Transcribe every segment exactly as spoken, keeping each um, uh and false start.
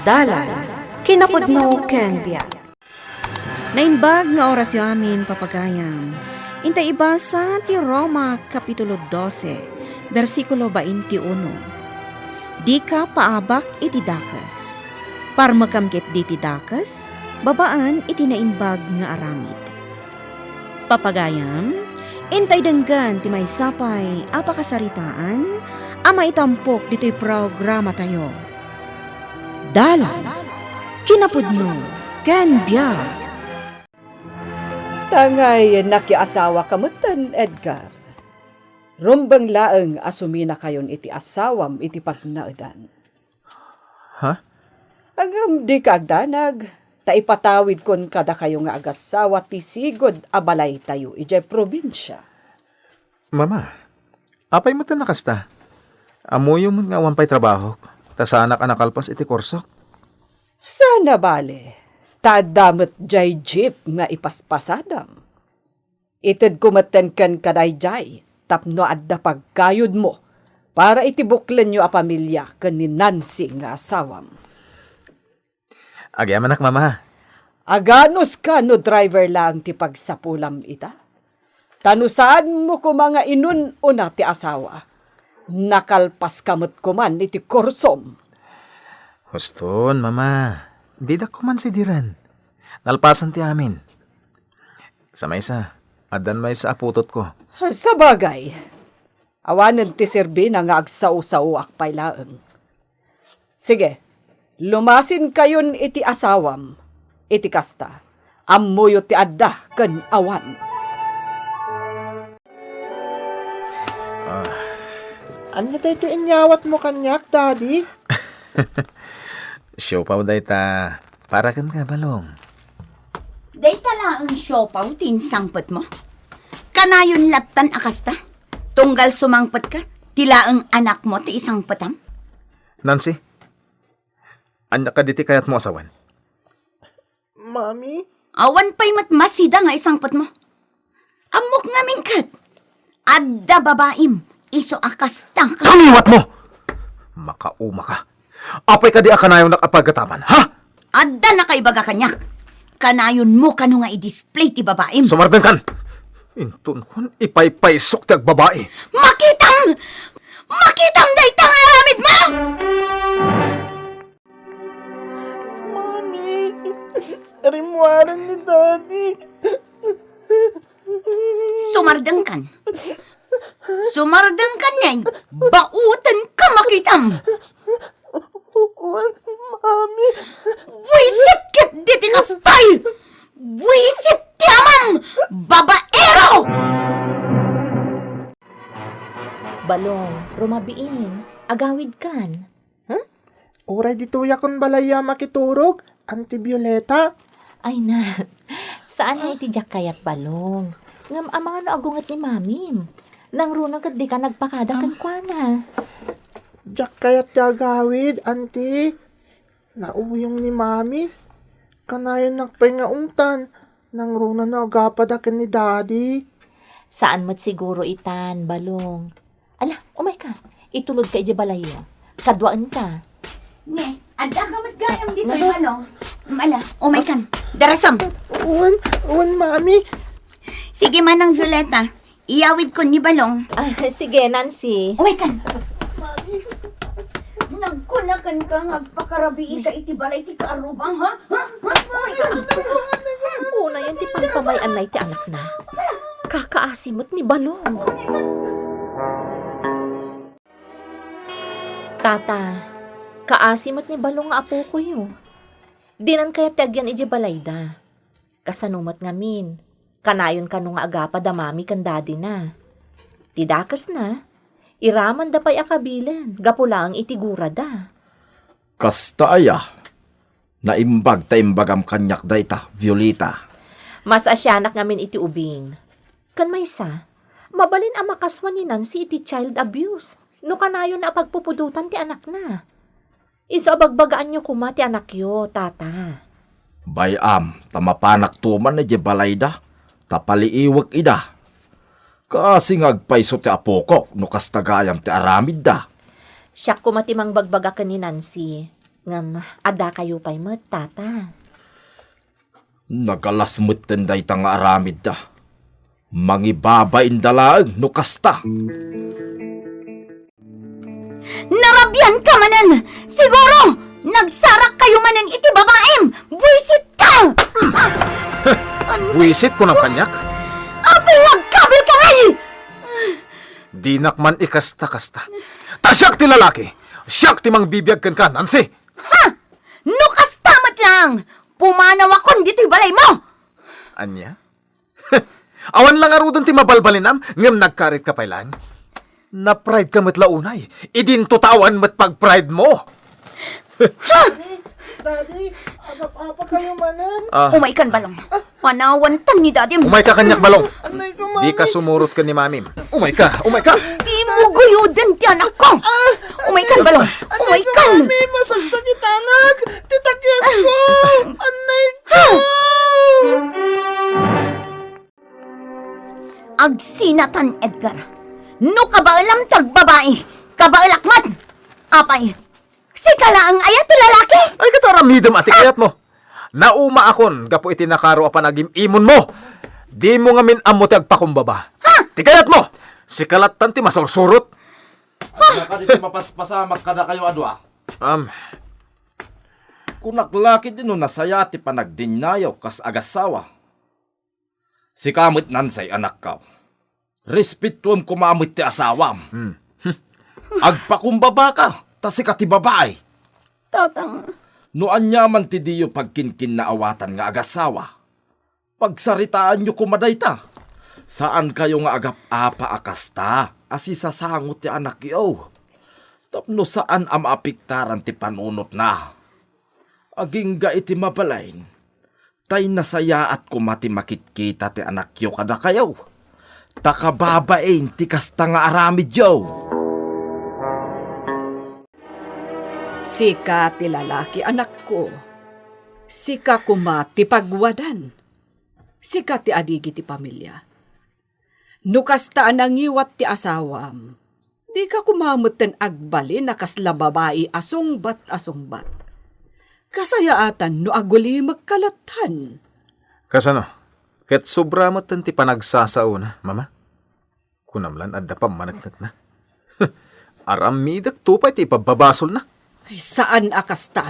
Dalan, kinapudno ken biag. Naimbag nga orasyo amin, papagayam. Inta ibasa ti Roma, Kapitulo dose, bersikulo baintiuno. Dika paabak iti dakes. Parmekam ketdi ti dakes, babaen iti naimbag nga aramid. Papagayam, intay denggen ti maysa pay a pakasaritaan a maitampok ditoy programatayo. Dalan, kinapudno, ken biag. Tangay nakiasawaka metten, Edgar. Rumbeng laeng a suminakayon iti asawam iti pagnaedan. Ha? Ngem dika agdanag, ta ipatawidkon kadakayo nga agassawa ti sigud a balaytayo idiay probinsia. Mama, apay met a nakasta? Ammoyo met nga awan pay trabahok, ta saanak a nakalpas iti kursok. Sana bale, ta adda met jay jeep nga ipaspasadam. Itedko metten kenka dayjay tapno adda pagkayodmo para iti buklenyo a pamilia ken ni Nancy nga asawam. Agyamanak, Mama. Aganuska no driver laeng ti pagsapulam ita? Ta no saanmo koma nga inun-una ti asawa, nakalpaska met koman iti kursom. Huston, Mama. Didak koman sidiren. Nalpasan ti amin. Sa maysa, addan maysa a putotko. Sabagay, awanen ti serbina nga agsao-saoak pay laeng. Sige, lumasinkayon iti asawam. Iti kasta, ammoyo ti adda ken awan. Ah. Ania daytoy inyawatmo kaniak, Daddy? Siopaw dayta para kenka, Balong. Dayta laeng siopaw ti insangpetmo? Kanayon lattan a kasta? Tunggal sumangpetka, ti laeng anakmo ti isangpetam? Nancy, ania kadi ti kayatmo a sawen? Mami? Awan pay met masida nga isangpetmo. Ammok ngamin ket, adda babaim, isu a kasta ka. Kamiwatmo! Makaumaka. Apay kadi a kanayonnak a pagataman, ha? Adda nakaibaga kaniak. Kanayonmo kano nga i-display ti babaim. Sumardengkan! Intonkon, ipaypaysok ti agbabai. Makitam! Makitam dayta nga aramidmo! Mami, rimmuaren ni Daddy. Sumardengkan. Sumardengkan ngay, bauten ka makitam. Wen, Mami. Buisit ket diti kastoy! Buisit ti amam, babaero! Balong, rumabiin, agawidkan. Hmm? Uray ditoyakon balayyo a makiturog, Auntie Violeta. Ay na, saan nga iti diak kayat, Balong. Ngem amangan no agunget ni Mamim. Nangruna ket dika nagpakada kenkuana. Diak kayat ti agawid, Auntie. Nauyong ni Mami. Kanayonnak pay nga ungtan. Nangruna no agapada ken ni Daddy. Saan met siguro itan, Balong. Ala, umayka. Itulodka idiay balayyo. Kaduaenka. Ne, addaka met gayam ditoy, Balong. Ala, umaykan. Darasam. Wen, wen, Mami. Sige, Manang Violeta. Iyawidkon ni Balong. Ah, sige, Nancy. Umaykan. Nagkunakan ka nga agpakarabii ka iti balay ti kaarrubang, ha? Ha? Ha? Umaykan. Unayen ti pampamay-annay ti anakna. Kakaasi met ni Balong. Tata, kaasi met ni Balong nga apokoyo. Dinan kayat ti agyan idiay balayda. Kasano met ngamin, kanayon kano nga agapa da Mami ken Daddy na. Ti dakesna, iramanda pay a kabilen gapu laeng iti gurada. Kasta aya? Naimbag ta imbagam kaniak dayta, Violeta. Mas-asianak ngamin iti ubing. Ken maysa, mabalin a makasua ni Nancy iti child abuse no kanayon a pagpupudotan ti anakna. Isu a bagbagaanyo koma ti anakyo, Tata. Bay-am ta mapanakto man idiay balayda, ta paliiwek ida. Kaasi nga agpayso ti apokok no kasta gayam ti aramidda. Siak koma ti mangbagbaga ken ni Nancy. Ngem adda kayo pay met, Tata. Nagalas metten dayta nga aramidda. Mangibabainda laeng no kasta. Narabian ka manen! Siguro, nagsarak kayo manen iti babaim! Buisit ka! An- Buisit ko nang kaniak? Apay, nagkabil ka ngay! Dinak man ikasta-kasta. Ta siak ti lalaki! Siak ti mangbibiag kenka, Nancy! Ha! No kasta met lang, pumanawakon ditoy balay mo! Ania? Awan la ngaruden ti mabalbalinam, ngem nagkarit ka pay laeng. Na-pride ka met la unay. Idinto ta awan met pag-pride mo. Daddy, agap-apa kayo manen? Ah. Umaykan, Balong. Panawantan ni Dadim. Umay ka kaniak, Balong. Anay ko, Di ka Mami. Sumurot ken ni Mamim. Umay ka, umay ka. Di mo guyuden ti anak ko. Umay kan, Balong. Anay ko, Umay kan. Mami, masagsakitanak. Ti takiak ko. Anay ko. Agsinatan, Edgar. No kabaelam ti agbabai, kabaelak met. Apay, sika laeng aya ti lalaki? Ay, ket aramidem a ti kayatmo. Naumaakon gapu iti nakaro a panagim-imonmo. Dimo ngamin ammo ti agpakumbaba. Ha? Ti kayatmo, sika lattan ti masursurot. Kadi ti mapaspasamak kadakayo a dua. Am, Kunak la ketdi no nasayaat ti panagdinnayo kas agassawa. Sika met, Nansay, anakko. Respetuem koma met ti asawam. Hmm. Agpakumbabaka, ta sika ti babai. Tatang. No aniaman ti diyo pagkinkinnaawatan nga agassawa, pagsaritaanyo koma dayta. Saankayo nga agap-apa a kasta a sisasango ti anakyo. Tapno saan a maapektaran ti panunotna. Agingga iti mabalin, tay nasayaat koma ti makitkita ti anakyo kadakayo. Ta kababain ti kasta nga aramidyo. Sika ti lalaki, anakko. Sika koma ti pagwadan. Sika ti adigi ti pamilia. No kasta a nangiwat ti asawam, dika koma metten agbalin a kasla babai a sungbat a sungbat. Kasayaatan no agulimekka lattan. Kasano? Ket sobra metten ti panagsasaona, Mama? Kunam lan adda pammaneknekna. Aramidek to pay ti ipabbabasolna. Ay, saan a kasta.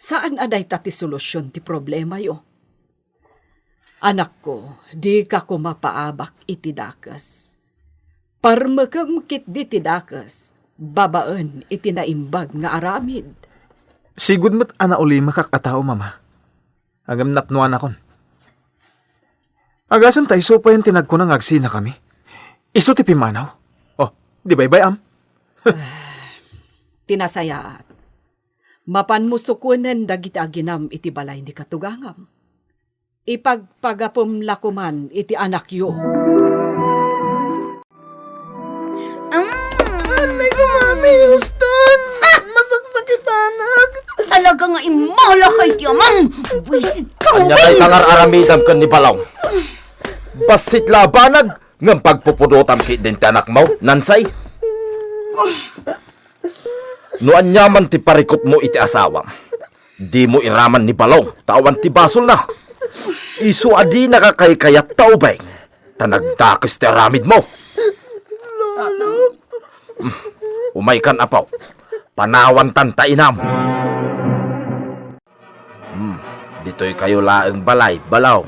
Saan a dayta ti solusyon ti problemayo. Anakko, dika koma paabak iti dakes. Parmekem ketdi ti dakes babaen iti naimbag nga aramid. Sigud met a naulimakak a tao, Mama. Ngem napnoanakon. Agasem ta isu payen ti nagkuna nga agsinakami. Isu ti pimmanaw. Oh, di baybay-am? Ti nasayaat, mapanmo sukonen dagiti aginam iti balay ni katugangam. Ipagpagapem la koman iti anakyo. Mm. Anay ko, Mami, uston! Ah! Masaksakitanak! Talaga nga immala kay ti amam! Buisit ka, Ania Wing! Tay tangar aramidam ken ni Balaw? Bassit la a banag, ngem pagpupudotam ketdin ti anakmo, Nansay? No aniaman ti parikutmo iti asawam, dimo iraman ni Balong ta awan ti basolna. Isu a dinaka kaykayat ta ubing, ta nagdakes ti aramidmo. Lolo. Umaykan, apo. Panawantan ta inam. Hmm, ditoy kayo laeng balay, Balong.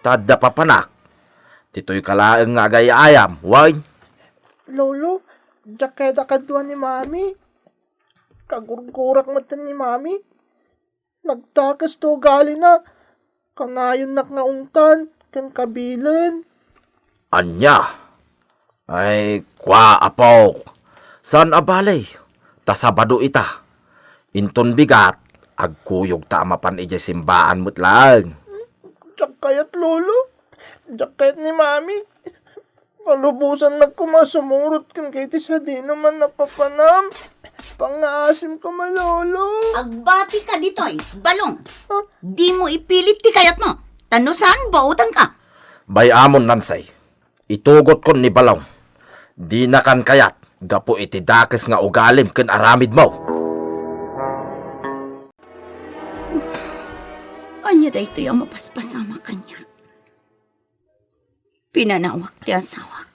Ta adda papanak. Ditoy ka laeng nga agay-ayam, wen? Lolo, diak kayat a kadua ni Mami. Kagurgurak metten ni Mami. Nagdakes ti ugalina. Kanayonnak nga ungtan ken kabilen. Ania? Ay, kua, apok. Saan a bale? Ta Sabado ita. Inton bigat, agkuyogta a mapan idiay simbaan met laeng. Diak kayat, Lolo. Diak kayat ni Mami. Kalubosannak koma sumurot kenka iti sadino man a papanam. Pangngaasim koma, Lolo. Agbati ka ditoy, Balong. Ha? Dimo ipilit ti kayatmo. Ta no saan, baotanka. Bay-amon, Nansay. Itugotkon ni Balong. Dinakan kayat gapu iti dakes nga ugalim ken aramidmo. Ania daytoy a mapaspasamak kaniak? Pinanawak ti asawak.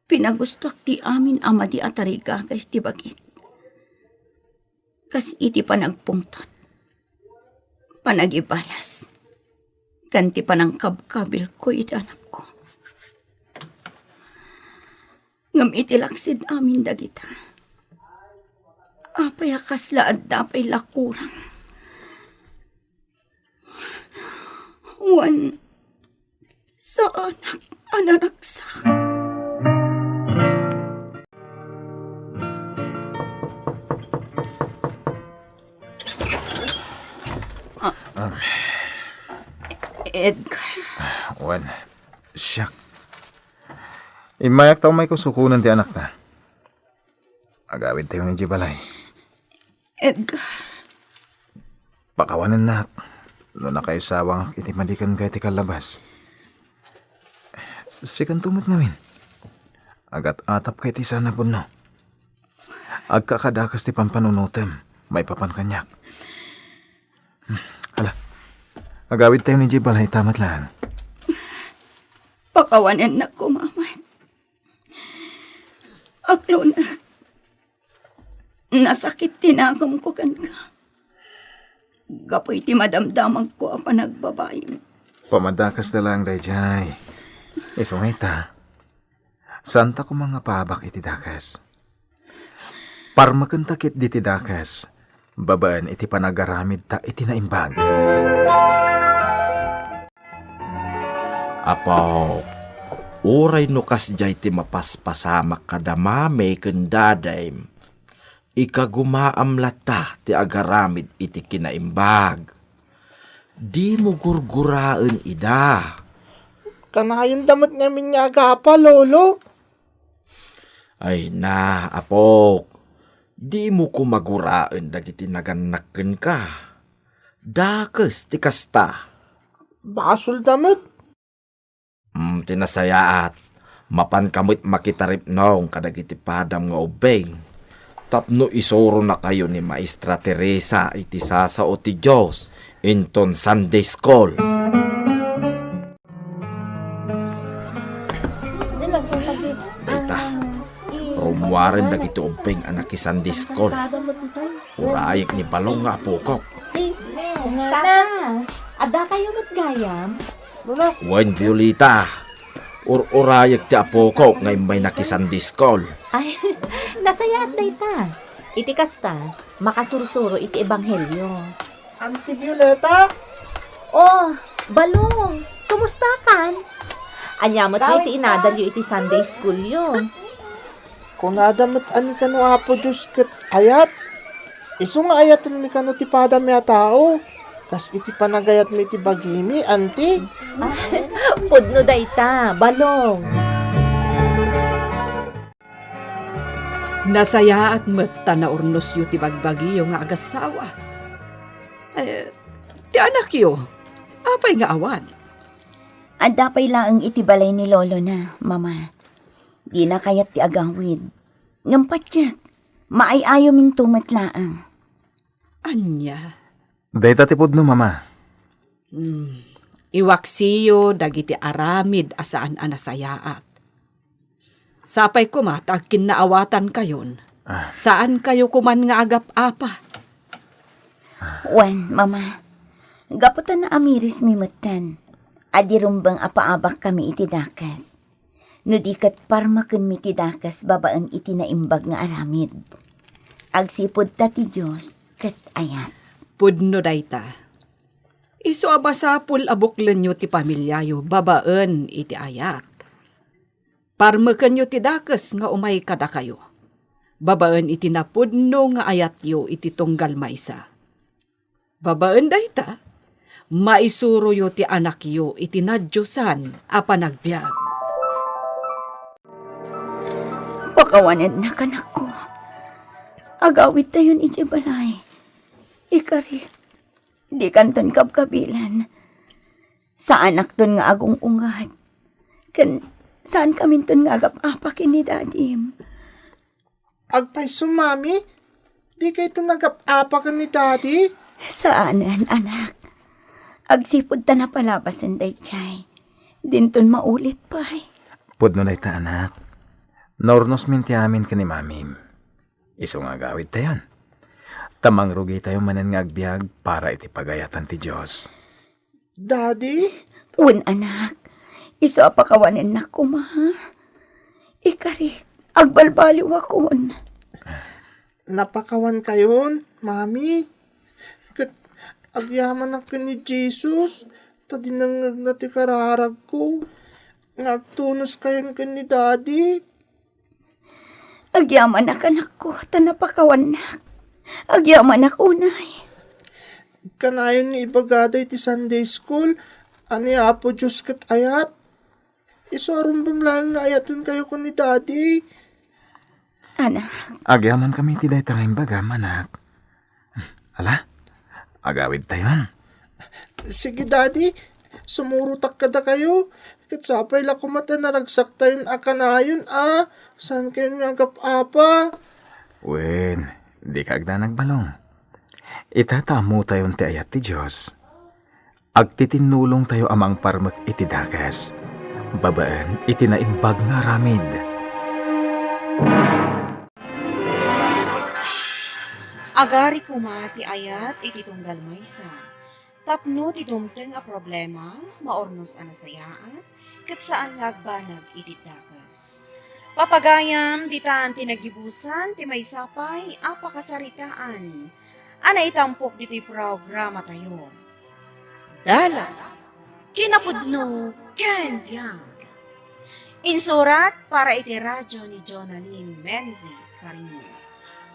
Pinagustoak ti amin a madi a tarigagay ti bagik. Kas iti panagpungtot, panagibalas, ken ti panangkabkabilko iti anakko. Ngem iti laksid amin dagita, apay a kasla adda pay la kurang? Wen, saanak a naragsak. Ah, Edgar. Wen, siak. Immayak ta umayko sukonen ti anakna. Agawidtayon idiay balay. Edgar. Pakawanennak no nakaisawangak iti madi kenka iti kallabas. Sikanto met ngamin. Agat-atapka iti saan a pudno. Agkakadakas ti pampanunotem maipapan kaniak. Hala, agawidtayon idiay balay ita met laeng. Pakawanennak koma met. Agluneg. Nasakit ti nagemko kenka. Gapu iti madamdamagko a panagbabaim. Pamadakes ta laeng daydiay. Isu nga ita, saanta koma nga paabak iti dakes. Parmekenta ketdi ti dakes, babaen iti panagaramidta iti naimbag. Apok, uray no kasdiay ti mapaspasamak kada mami ken dadem, ikagumaam latta ti agaramid iti kinaimbag. Dimo gurguraen ida. Kanayonda met ngamin nga agapa, Lolo. Ay na, apok, dimo koma guraen dagiti nagannak kenka. Dakes ti kasta. Basolda met. Mm, ti nasayaat, mapanka met makitaripnong kadagiti padam nga ubbing tapno isuronakayo ni Maestra Teresa iti sasao ti Dios inton Sunday School. Dayta, rummuaren dagiti ubbing a naki-Sunday School. Urayek ni Balong nga apokok. Tata, adda kayo met gayam? Wen, Violeta, ur-urayek ti apokok nga immay naki-Sunday School. Ay, nasayaat dayta. Iti kasta, makasursuro iti ebanghelio. Auntie Violeta? Oh, Balong, kumusta kan? Ania met ti inadalyo iti Sunday school yo? Kunada met a ni kano Apo Dios ket ayat. Isu nga ayatenmi kano ti padami a tao, kas iti panagayatmi iti bagimi, Auntie. Pudno dayta, Balong. Nasayaat met ta naurnosyo ti bagbagiyo nga agassawa. Eh, ti anakyo, apay nga awan? Adda pay laeng iti balay ni lolona, Mama. Dina kayat ti agawid. Ngem patiek, maay-ayominto met laeng. Ania? Dayta ti pudno, Mama. Hmm. Iwaksiyo dagiti aramid a saan a nasayaat. Sapay koma ta agkinnaawatankayon. Ah. Saankayo koman nga agap-apa. Wen, Mama, gapu ta naamirismi metten, adi rumbeng a paabakkami iti dakes. No di ket parmakenmi ti dakes babaen iti naimbag nga aramid. Agsipud ta ti Dios ket ayat. Pudno dayta. Isu a masapul a buklenyo ti pamiliayo babaen iti ayat. Parmekenyo ti dakes nga umay kadakayo, babaen iti napudno nga ayatyo iti tunggal maysa. Babaen dayta, maisuroyo ti anakyo iti nadiosan a panagbiag. Pakawanennak, anakko. Agawidtayon idiay balay. Ikari, dikanton kabkabilan. Saanakton nga agung-ungat. Ken saankaminton nga agap-apa ken ni Dadim. Agpayso, Mami? Dikayto nagap-apa ken ni Daddy? Saanen, anak. Agsipud ta napalabasen daydiay. Dinton maulit pay. Pudno dayta, anak. Naurnosmin ti amin ken ni mamim. Isu nga agawidtayon. Ta mangrugitayo manen nga agbiag para iti pagayatan ti Dios. Daddy? Wen, anak. Isu a pakawanennak koma. Ikarik, agbalbaliwakon. Napakawankayon, Mami? Ket agyamanak ken ni Jesus, ta dinengngegna ti kararagko nga agtunoskayon ken ni Daddy. Agyamanak, anakko, ta napakawannak. Agyamanak unay. Kanayon nga ibagada iti Sunday school a ni Apo Dios ket ayat. Isu a rumbeng laeng nga ayatenkayo ken ni Daddy. Anak. Agyamankami iti dayta nga imbagam, anak. Ala, agawidtayon. Sige, Daddy. Sumurotak kadakayo. Ket sapay la koma ta naragsaktayon a kanayon a. Saankayon nga agap-apa? Wen, dika agdanag balong. Ita ta ammotayon ti ayat ti Dios. Agtitinnulongtayo a mangparmek iti dakes, babaen iti naimbag nga aramid. Agari koma ti ayat iti tunggal maysa, tapno ti dumteng a problema, maurnos a nasayaat, ket saan nga agbanag iti dakes. Papagayam, ditan ti nagibusan ti maysa pay a pakasaritaan a naitampok ditoy programatayo. Dalan, kinapudno, ken biag. Insurat para iti radyo ni Jonalyn Menzi Carino.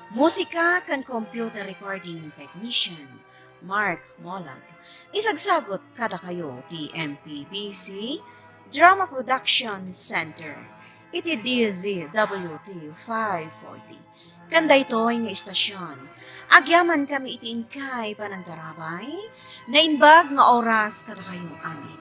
Musika ken computer recording technician, Mark Molag. Isagsagut kadakayo ti M P B C Drama Production Center iti D Z W T five forty. Ken daytoy nga istasion, agyamankami iti inkay panangtarabay, naimbag nga oras kadakayo amin.